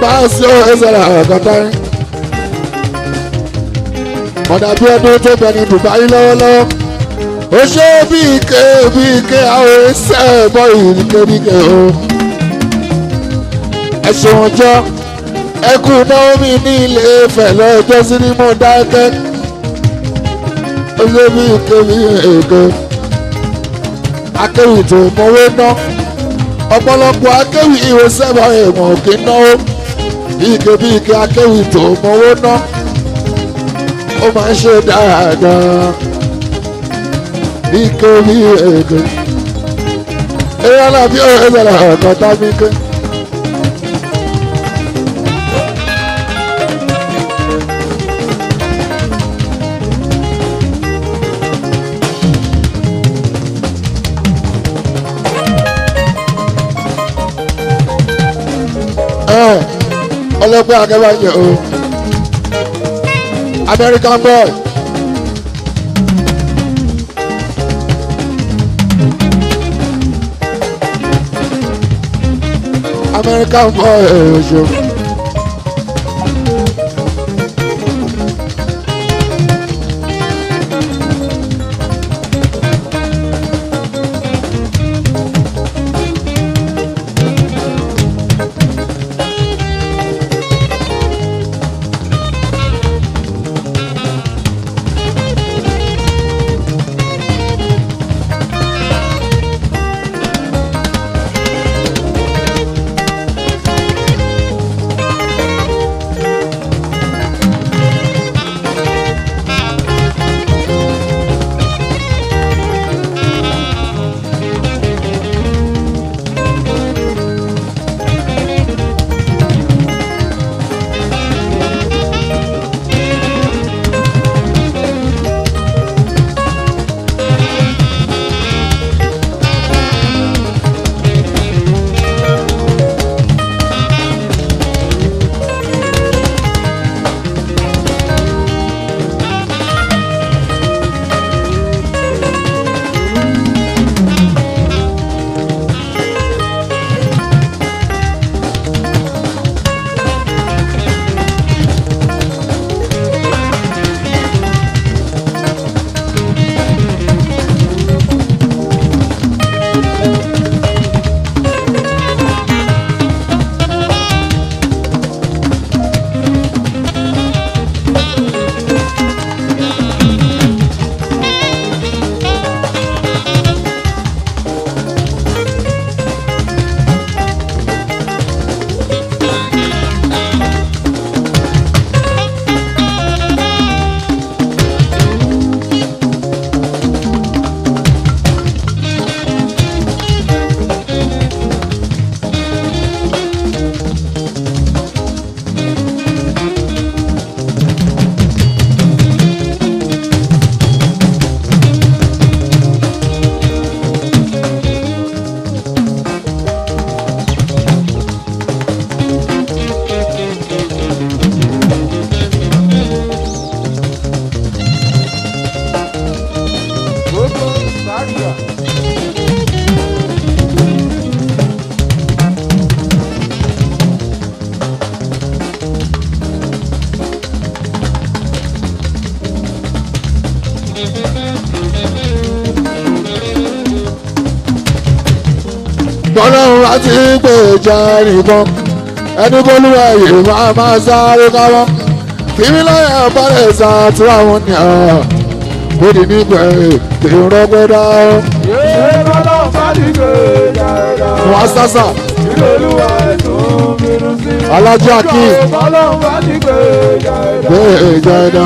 Báàsì ó ẹsẹ̀rẹ̀ ọ̀gọ́ta rí. Mọ̀dà bí ọdún tó bẹ ní Dubai lọ́wọ́lọ́wọ́. Ó ṣe bí ike àwọn ẹsẹ̀ bọ́ ìrìnkèrìnkè o. Ẹ ṣeun ọjọ́. Ẹkú Naomi ní Ilé Ifẹ̀ lọ́jọ́ sí ní Mọdákẹ́kẹ́. Ó ṣe bí ike bí èké. Akéwì tó mọ̀wé ná. Ọ̀pọ̀lọpọ̀ akéwì ìwé sẹ́wọ̀n èèmọ̀ òkè náwó. Bí ike bí ike akéwì tó mọ̀wé ná. Ó máa ń ṣe dáadáa. Bí ike bí èké. Eyín alábí ọ̀rẹ́ sọ̀rọ̀ ọ̀kan tábí ké. Ọlọ́pẹ́ akẹ́bàjẹ́ o American boy American boy oṣù. Bọ́lọ́run láti gbèjà nìkan. Ẹni bólúwa yìí máa máa sáré káwọ́. Fífi láyà balẹ̀ sàtúrà wọn ni ọ̀. Bóde nígbà ìrọ́gbẹ́ dá. Wọ́n sásà. Alájọ Akin. Gbèjà ẹ̀dá.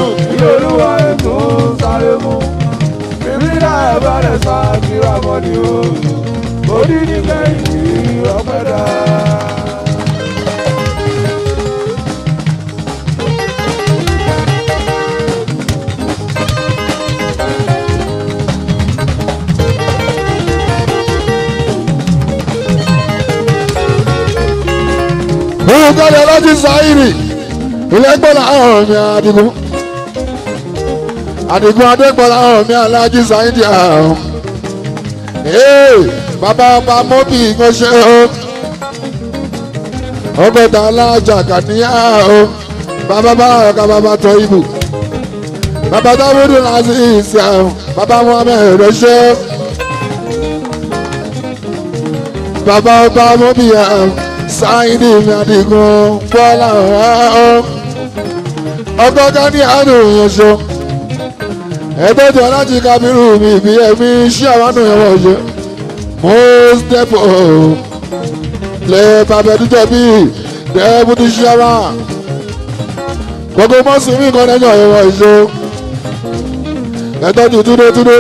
Olùkọ́ni Alájí Sáírì ìlẹ́gbọ́lá ọ̀rọ̀ mi Adigun Adigun Adégbọ́lá ọ̀rọ̀ mi Alájí Sáírì àrùn. Bàbá ọba mọ́bì kan ṣe o ọgọ́ta alájà kàníyà o bàbá bá ọ̀ka bàbá tọ́ ibù bàbá dáwọ́dún láti ìsìn àrùn bàbá Muhammed rẹ̀ ṣe o bàbá ọba mọ́bì àrùn. Sáyidì mi Adigun Bọ́lá ọ̀hún ọgọ́gá ní àánú ìyànṣọ ẹ̀ẹ́dọ́jọ láti Kábírù mi ìbí ẹ̀mí iṣẹ́ àwọn ìyàwó ọ̀ṣẹ́ most depo lè bàbá ẹ̀dújọ́ bíi dẹ́bùtì ṣẹ́wà gbogbo mọ́sùmí kan lẹ́yìn ìyàwó ọ̀ṣẹ́ ẹ̀ẹ́dọ́jọ túndé túndé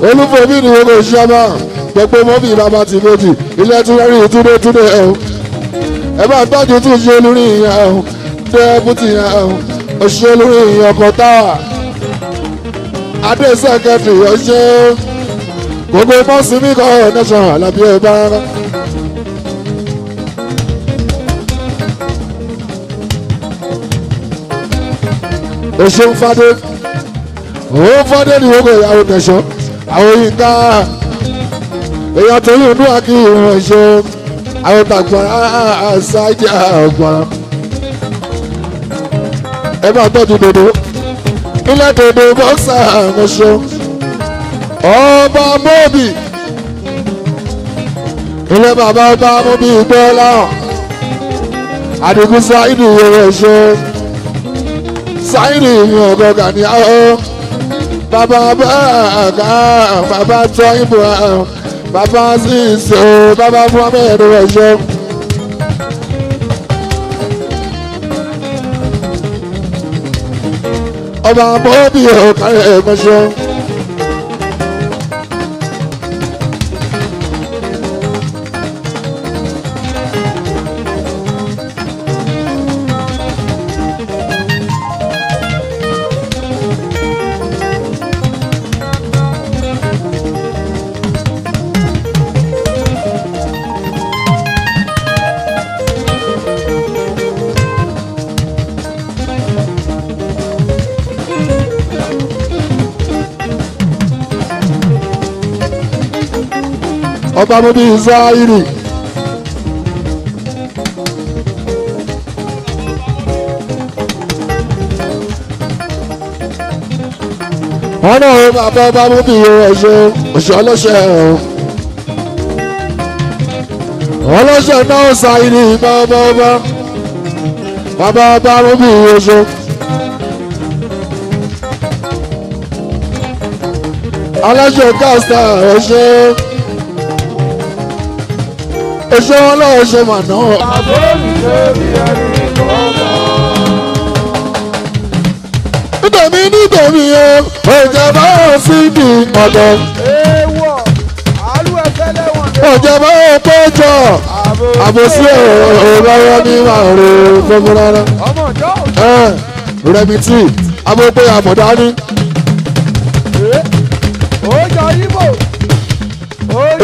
olúfòmí ni gbogbo ṣẹ́wà gbogbo mọ́bì bàbá ti méjì ilé tí wọ́n rí túndé túndé ẹ̀hún ẹ bá tọ́jú tún ṣe olórí ìyẹn ẹ̀hún dẹ́bùtì yẹn ẹ̀hún oṣù olórí ìyẹn ọkọ̀ táwà adé sẹ́kẹ̀tì ọṣẹ́ gbogbo mọ́sùmí kọ́ nẹ́sàn alábí ẹ̀ bá rárá. Oṣù ń fadé òun fadé ni gbogbo ìyàwó tẹ̀sán àwọn yìí ká èèyàn tó yìí ń dún àkí ìwọ̀n ṣe àwọn tàgbọ̀nrán ṣáájú àgbọ̀nrán. Ẹ bá tọ́jú dòdò ilé dòdò bọ́ksà ọ̀ṣọ́ ọba mọ́bì ilé bàbá ọba mọ́bì gbọ́ láwọn Àdìgún Sáídì ìwọ̀n ṣe Sáídì ìwọ̀n ọ̀gọ̀gà ní àwọn bàbá bàbá bàbá tọ́ ìbò àwọn. Bàbá sísè o, bàbá Muhammed ọ̀ṣọ́. Ọba mọ́bí ọ̀kárẹ̀ ẹ̀mọ́ṣọ́. Ọba mọ́bí Sáírì. Wọ́n náà ó bàbá ọba mọ́bí ọ̀ṣẹ́ ọ̀ṣẹ́ ọlọ́ṣẹ́ ọ̀. Ọlọ́ṣẹ́ náà Sáírì bàbá ọba. Bàbá ọba mọ́bí ọ̀ṣẹ́. Aláṣẹ káàsà ọ̀ṣẹ́. Èso ọlọ́run ṣe mà náà. Nítorí nítorí o, ìjọba ò sí ní ọ̀dọ̀. Ìjọba ò péjọ. Àbòsí ọ̀rọ̀ ní wàá rò fún rárá. Rẹ̀mí tí abópé àmọ̀dá ní.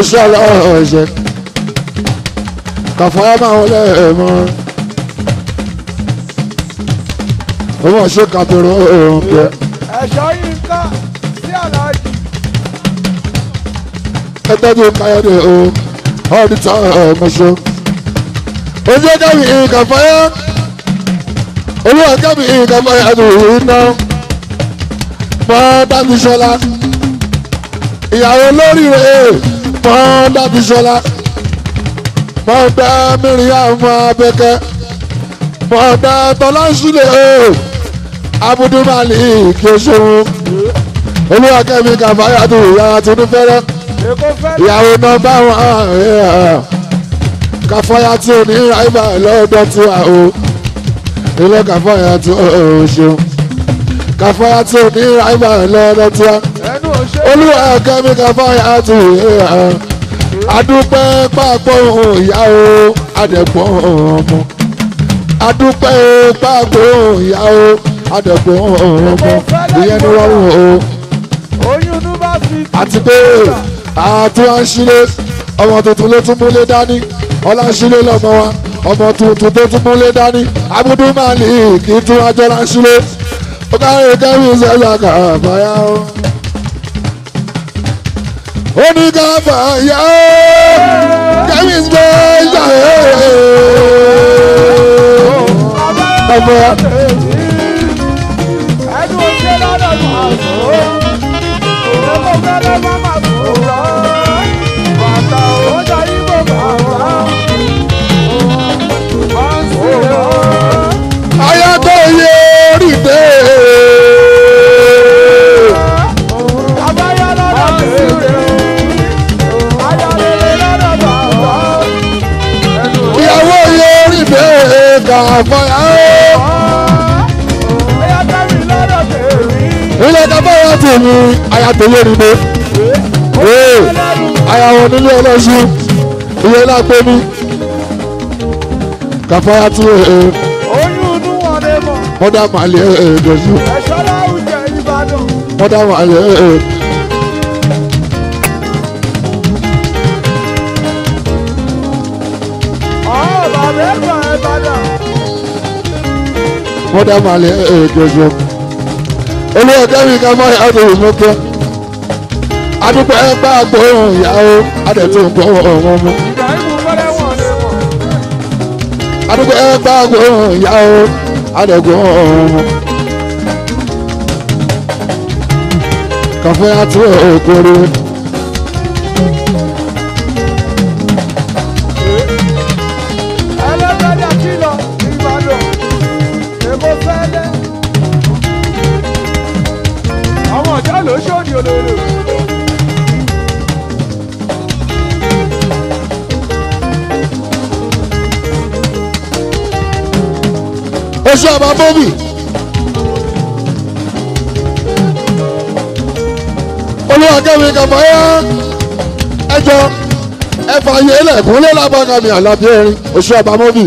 Iṣẹ́ ọlọ́run ṣe. Kàfáyà máa wọlé ẹ̀mọ́. Ọmọ ṣe kàtòrò òun pẹ́. Ẹ̀ṣọ́ yìí ká sí àlàjì. Ẹ tọ́jú Káyọ̀dé o, ọdún tán ọmọ ṣe. Ojú kẹ́mi kàfáyà. Olúwa kẹ́mi kàfáyà tó rí iná. Mọ́ Dábísọ́lá. Ìyàwó lórí rẹ̀. Mọ́ dábìsọ́lá mọ́ dá mìíràn àwọn abẹ́kẹ́ mọ́ dá tọ́lá sílẹ̀ o Abudulmalik kí o ṣeun Olúwakẹ́mi Kàfáyàtù ìyá Tinúfẹ́rẹ́ ìyàwó nọ́mbà wọn Kàfáyàtù ní ráìbà lọ́dọ̀ tí wà o ilé Kàfáyàtù o ṣeun Kàfáyàtù ní ráìbà lọ́dọ̀ tí wà Olúwakẹ́mi Kàfáyàtù ìyá adúpẹ́ pàpọ̀ ìyá o adẹ̀pọ̀ ọmọ adúpẹ́ pàpọ̀ ìyá o adẹ̀pọ̀ ọmọ ìyẹn ni wọ́n wò ó. Àti pé àtúnṣílé ọmọ tuntun ló tún múlé dání ọláṣílé lọ́mọ wa ọmọ tuntun tó tún múlé dání Abudulmalik kì í tún ajọ́ láṣílé ó kárí kẹ́mi sẹ́yà Kàfáyà o. Ó ní Kàfáyà o kẹ́mi sẹ́yà o. Ìyàwó yóò rí bẹ́ẹ̀ Kàfáyà o. Ilé Kàfáyà tèmi aya tèmi rí mi. Aya wọn nílé ọlọ́sùn ìyẹn lápẹ́ mi. Kàfáyà tí mọ́dà màlẹ́ ẹ̀ẹ́dọ̀sùn. Mọ́dà màlẹ́ ẹ̀ẹ́dọ̀sùn. Mọ́dà màlẹ́ ẹ̀ẹ́dọ̀sùn. Olúwakẹ́mi Kàfáyà àti ìmọ̀kẹ́. Adúpẹ́ ẹgbẹ́ àgbọ̀ ohun ìyàwó adẹ̀tún gbọ́ ọ̀hún ọmọ. Adúpẹ́ ẹgbẹ́ àgbọ̀ ohun ìyàwó adẹ̀gbọ́ ọ̀hún ọmọ. Kàfáyà tí òkúrú. Oṣù àbá bóbì. Olúwakẹ́mi Kàfáyà ẹjọ́ ẹfà yé lẹ̀kún lé lábàkàmì àlàbí erin oṣù àbá bóbì.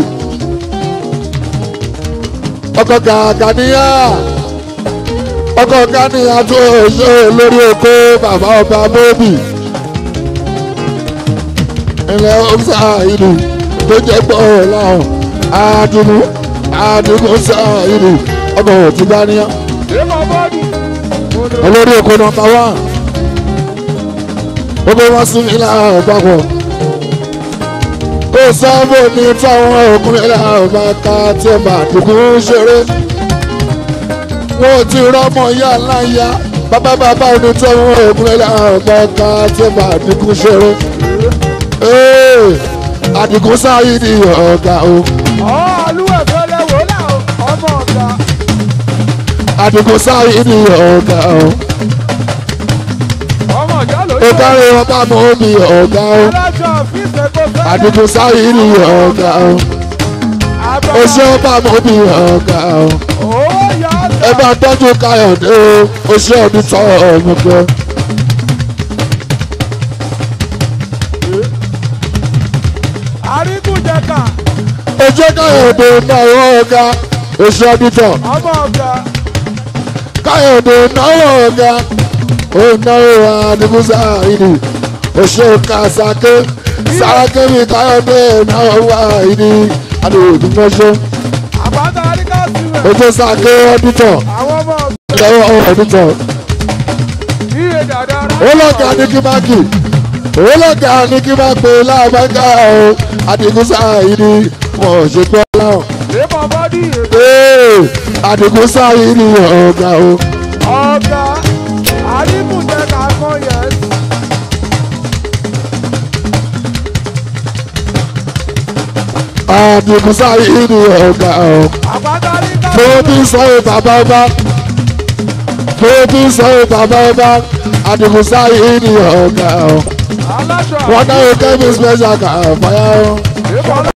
Ọkọ̀ gàgàníyà ọkọ̀ gàníyà tó ṣe lórí oko bàbá ọba bóbì. Ilẹ̀ ọ̀sà ìlú tó jẹ́ gbọ́ ọ̀làhùn àdùnnú. Adigun sáà ìlú ọmọ òtún dání olórí oko nọ́mbà 1 gbogbo wọn sí mi láàárọ̀ papọ̀ kó sábò ní táwọn ọkùnrin láàárọ̀ bá ká tí ẹ bá dùkún ṣeré wọn ò ti rọmọ yá láyà bàbá bàbá ní táwọn ọkùnrin láàárọ̀ bá ká tí ẹ bá dùkún ṣeré Adigun sáà ìlú ọ̀gá o. Adigun sáyé ní ọ̀gá o. Ó kárí ọba mọ́ mi ọ̀gá o. Adigun sáyé ní ọ̀gá o. Ó ṣe ọba mọ́ mi ọ̀gá o. Ẹ bá tọ́jú Káyọ̀dé o. Ó ṣe ọdún tọ́ ọmọ kan. Ó ṣe Káyọ̀dé náà ọ̀gá. Ó ṣe ọdún tọ́. Káyọ̀dé náwó ọ̀gá ó náwó Adigun sáà ìlú oṣù kàṣàké sàkéwì Káyọ̀dé náwó ìdí Adigun mọ́ṣọ́ ojú sàké ọdútọ̀ náwó ọdútọ̀ ológa ní kí má kì ológa ní kí má pè láàbáńgá o Adigun sáà ìlú wọn ò ṣe gbọ́ láwọn. Adigun sáà ìlú ọ̀gá o. Ọ̀gá Adigun jẹ́ ká kọ́ yẹn. Àdìgún Sáyídì ọ̀gá ọ̀. Fòbí sọ́yìn bàbá ọba. Fòbí sọ́yìn bàbá ọba. Àdìgún Sáyídì ọ̀gá ọ̀. Wọ́n náà kẹ́mi special kà fáyà ọ̀.